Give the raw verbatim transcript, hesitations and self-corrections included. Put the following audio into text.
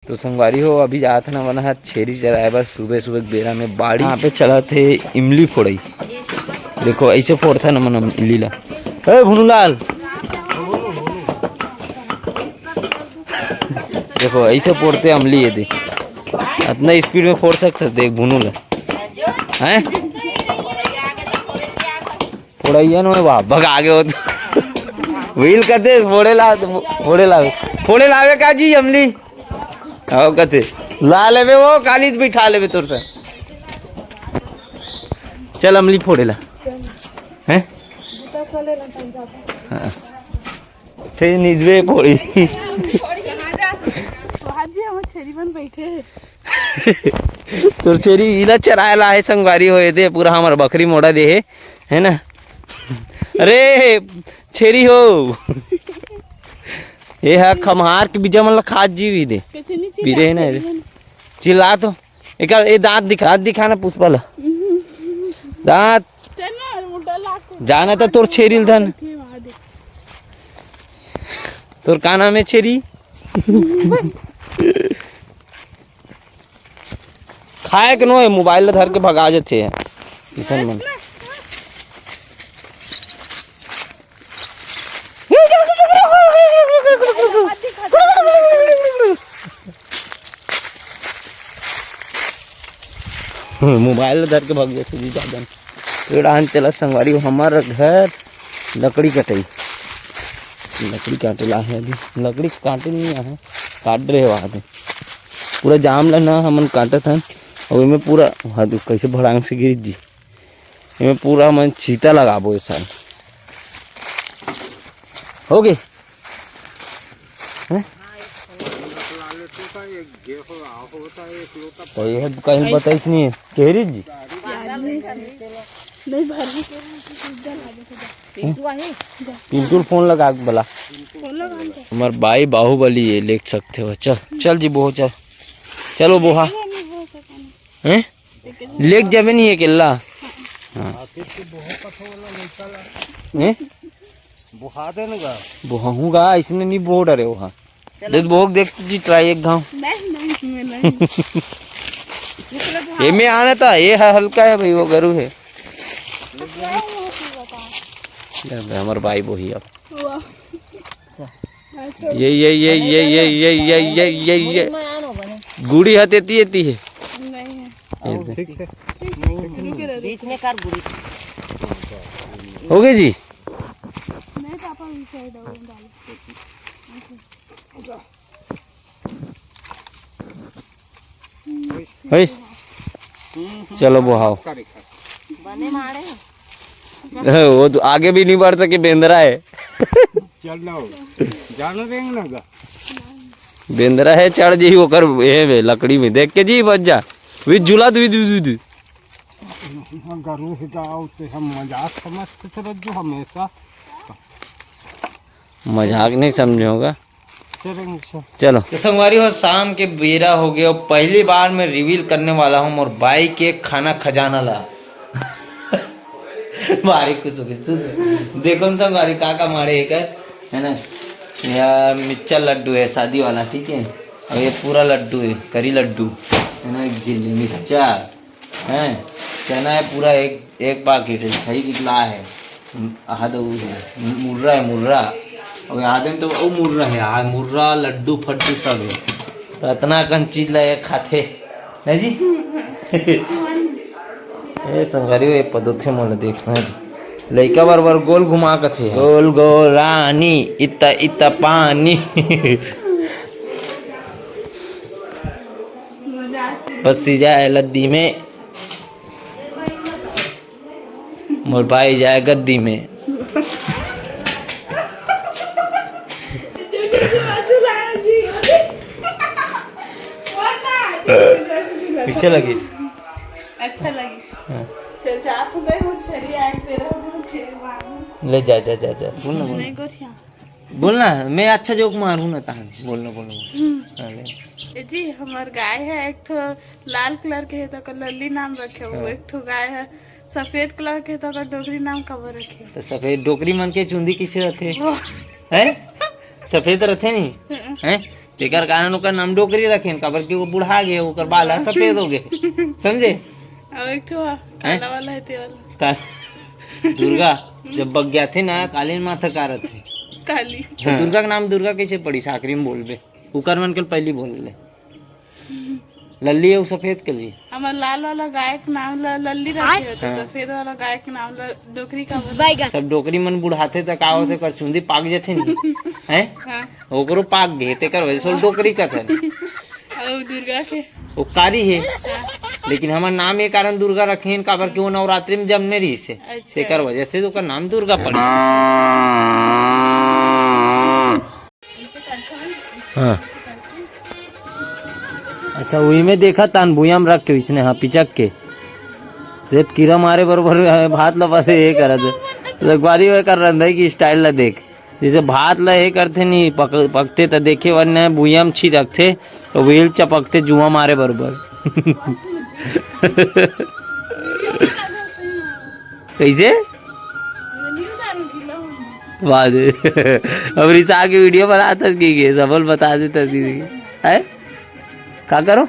तो संगवारी हो, अभी जात हन हमन ह छेरी चराए बर। सुबह सुबह के बेरा में बाड़ी यहाँ पे चलत हे इमली फोड़ई। देखो, ऐसे फोड़ता न मन इमली ला। ए भुनूलाल, देखो, ऐसे फोड़ते अमली ये दे। इतना स्पीड में फोड़ सकते, देख भुनू ला। हैं? फोड़इया नो बा, भगा गे हो तो। व्हील कते फोड़े ला, फोड़े लावे। फोड़े लावे का जी अमली? आओ कते। ला लेबे वो, काली बिठा लेबे तोर से। चल अमली फोड़े ला। हैं? हाँ। थे निजवे फोड़ी। वहाँ जी हम छेरी मन बैठे हैं। तोर छेरी इला चराए ला है संगवारी हो, ये दे पूरा हमर बकरी मोड़ा दे है, है ना? अरे छेरी हो, ये हा खम्हार के बीजा मन ला खात जीवी दे। कैसे नहीं पीरे है ना चिल्लाते ये दे। हैं? चिल्ला तो। एक ये दांत दिखा, दांत दिखा ना पुष्पा ला। दांत। चल ना, मुंडा ला के। जाना तो तोर छेरी ल धन। तोर का नाम है छेरी? खाए के नो है, मोबाइल ला धर के भगा जथे है। किशन मन। मोबाइल धर के भाग जाथे जी दादा। पेड़ आन चला संगवारी हो, हमार घर लकड़ी कटई, लकड़ी काटे ला है अभी, लकड़ी काटे नहीं आहे, काट रहे हो आदमी। पूरा जाम ला ना हमन काटत हन, और इमे पूरा वहाँ दे कैसे भड़ांग से गिर जी, इमे पूरा हमन चीता लगाबो ए साल। हो गे? हैं? तो ये कहीं बताइस नहीं है। केहरी जी? नहीं भर। पिंटू आहे? पिंटू फोन लगा के बला। फोन लगा के। हमर बाई बाहुबली ये, लेग सकते हो। चल, चल जी बोहो, चल। चलो बोहा। हैं? लेग जाबे नहीं अकेला। हाँ। हैं? बोहा दे ना गा। बोहाहूँ गा, इसने नहीं बोह डरे वहाँ। चलो। देख बोह, देख जी ट्राई एक घाव। नहीं, नहीं, मैं नहीं। निकले बोहा। ये में आना था, ये ह-, हल्का है भाई, वो गरु है। ये भाई हमारे भाई वो ही अब। वाह। ये, ये, ये, ये, ये, ये, ये, ये, ये, ये। गुड़ी हाथ एती, एती है। नहीं है। ये दे। ठीक है। नहीं, रुके रहो। बीच में कर गुड़ी। हो गई जी। नहीं पापा, उस साइड आओ, डालो। होइस? चलो बोहाओ। बने माड़े। वो तो आगे भी नहीं बढ़ सके, बेंदरा है। चल ना हो। जानो देंगे ना गा। बेंदरा है, चढ़ जी ओकर ये में, लकड़ी में। देख के जी बच जा। वी झूला दू, दू, दू, दू। गरु है जाओ, ते हम मजाक समझते थे रज्जू हमेशा। मजाक नहीं समझे होगा। चलेंगे, चल। चलो। तो संगवारी हो, शाम के बेरा हो गया, पहली बार मैं रिवील करने वाला हूँ मोर बाई के खाना खजाना ला। भारी खुश हो गई। तू तो देखो न संगवारी, का का मारे एक है, है ना? यह मिर्चा लड्डू है शादी वाला, ठीक है? और ये पूरा लड्डू है, करी लड्डू, है ना? एक झिल्ली मिर्चा, हैं, चना है पूरा एक, एक पाकिट है, सही निकला है। आहा, तो वो है, मुर्रा है, मुर्रा। अब आदमी तो वो मुर्रा है, आ, मुर्रा, लड्डू, फड्डू सब है। तो इतना कन चीज ला ये खाथे, है जी? ए, संगवारी हो, ये पदोथे मोला देखना है जी। लइका बर बर गोल घुमा कथे। गोल गोल रानी, इत्ता इत्ता पानी। बस सीजा है लद्दी में। मोर भाई जाए गद्दी में। कैसे लगिस? अच्छा लगिस। हाँ। चल, जा तू, गए, वो छेरी आए, तेरा वो छेरी मांगू। ले जा, जा, जा, जा। बोल ना, बोल। नहीं, गोठिया। बोल ना, मैं अच्छा जोक मारू ना तहन। बोल ना, बोल ना, बोल। हम्म। हाँ, ले। ए जी, हमर गाय है एक ठो लाल कलर के है, तो ओकर लल्ली नाम रखे हो। हाँ। एक ठो गाय है सफेद कलर के, तो ओकर डोकरी नाम काबर रखे? तो सफेद डोकरी मन के चुंदी किसे रथे? वो। हैं? सफेद रथे नहीं? हम्म। हैं? तेकर कारण ओकर नाम डोकरी रखेन, काबर कि वो बुढ़ा गे, ओकर बाल ह सफेद हो गे। समझे? अउ एक ठो ह, काला वाला हे, ते वाला। का-, दुर्गा, जब बग जाथे ना, काली माथा का रथे। काली। तो हाँ। दुर्गा के नाम दुर्गा कैसे पड़िस? आखिरी में बोलबे, उकर मन के पहली बोल ले। लल्ली अउ सफेद कली। हमर लाल वाला गाय के नाम ल लल्ली रखे होथे, हाँ। सफेद वाला गाय के नाम ल डोकरी का बोले? बैगन। सब डोकरी मन बुढ़ाथे त का होथे, ओकर चुंदी पाक जथे नहीं, हैं? हाँ। ओकरो पाक गे, तेकर वजह से वो डोकरी कथन। अउ दुर्गा के? वो कारी हे। हाँ। लेकिन हमर नाम ये कारण दुर्गा रखे हैं, काबर कि वो नवरात्रि में जमने रहिस हे। अच्छा। तेकर वजह से ओकर नाम दुर्गा पड़िस। हाँ। अच्छा, उही में देखा तान भुइयां में रख के इसने, हाँ, पिचक के। सिर्फ कीरा मारे बरोबर भात ल बस ये करत हे। लगवारी हुए कर रंधई की style ला देख। जैसे भात ला ये करथे नी, पक-, पकथे त देखे वन ने भुइयां में छिरकथे, तो wheel चपकथे जुआ मारे बरोबर। कैसे? वाह जी। अब रिसा के video बनात हस कि के, सबल बता देत हस कि, हैं? का करो?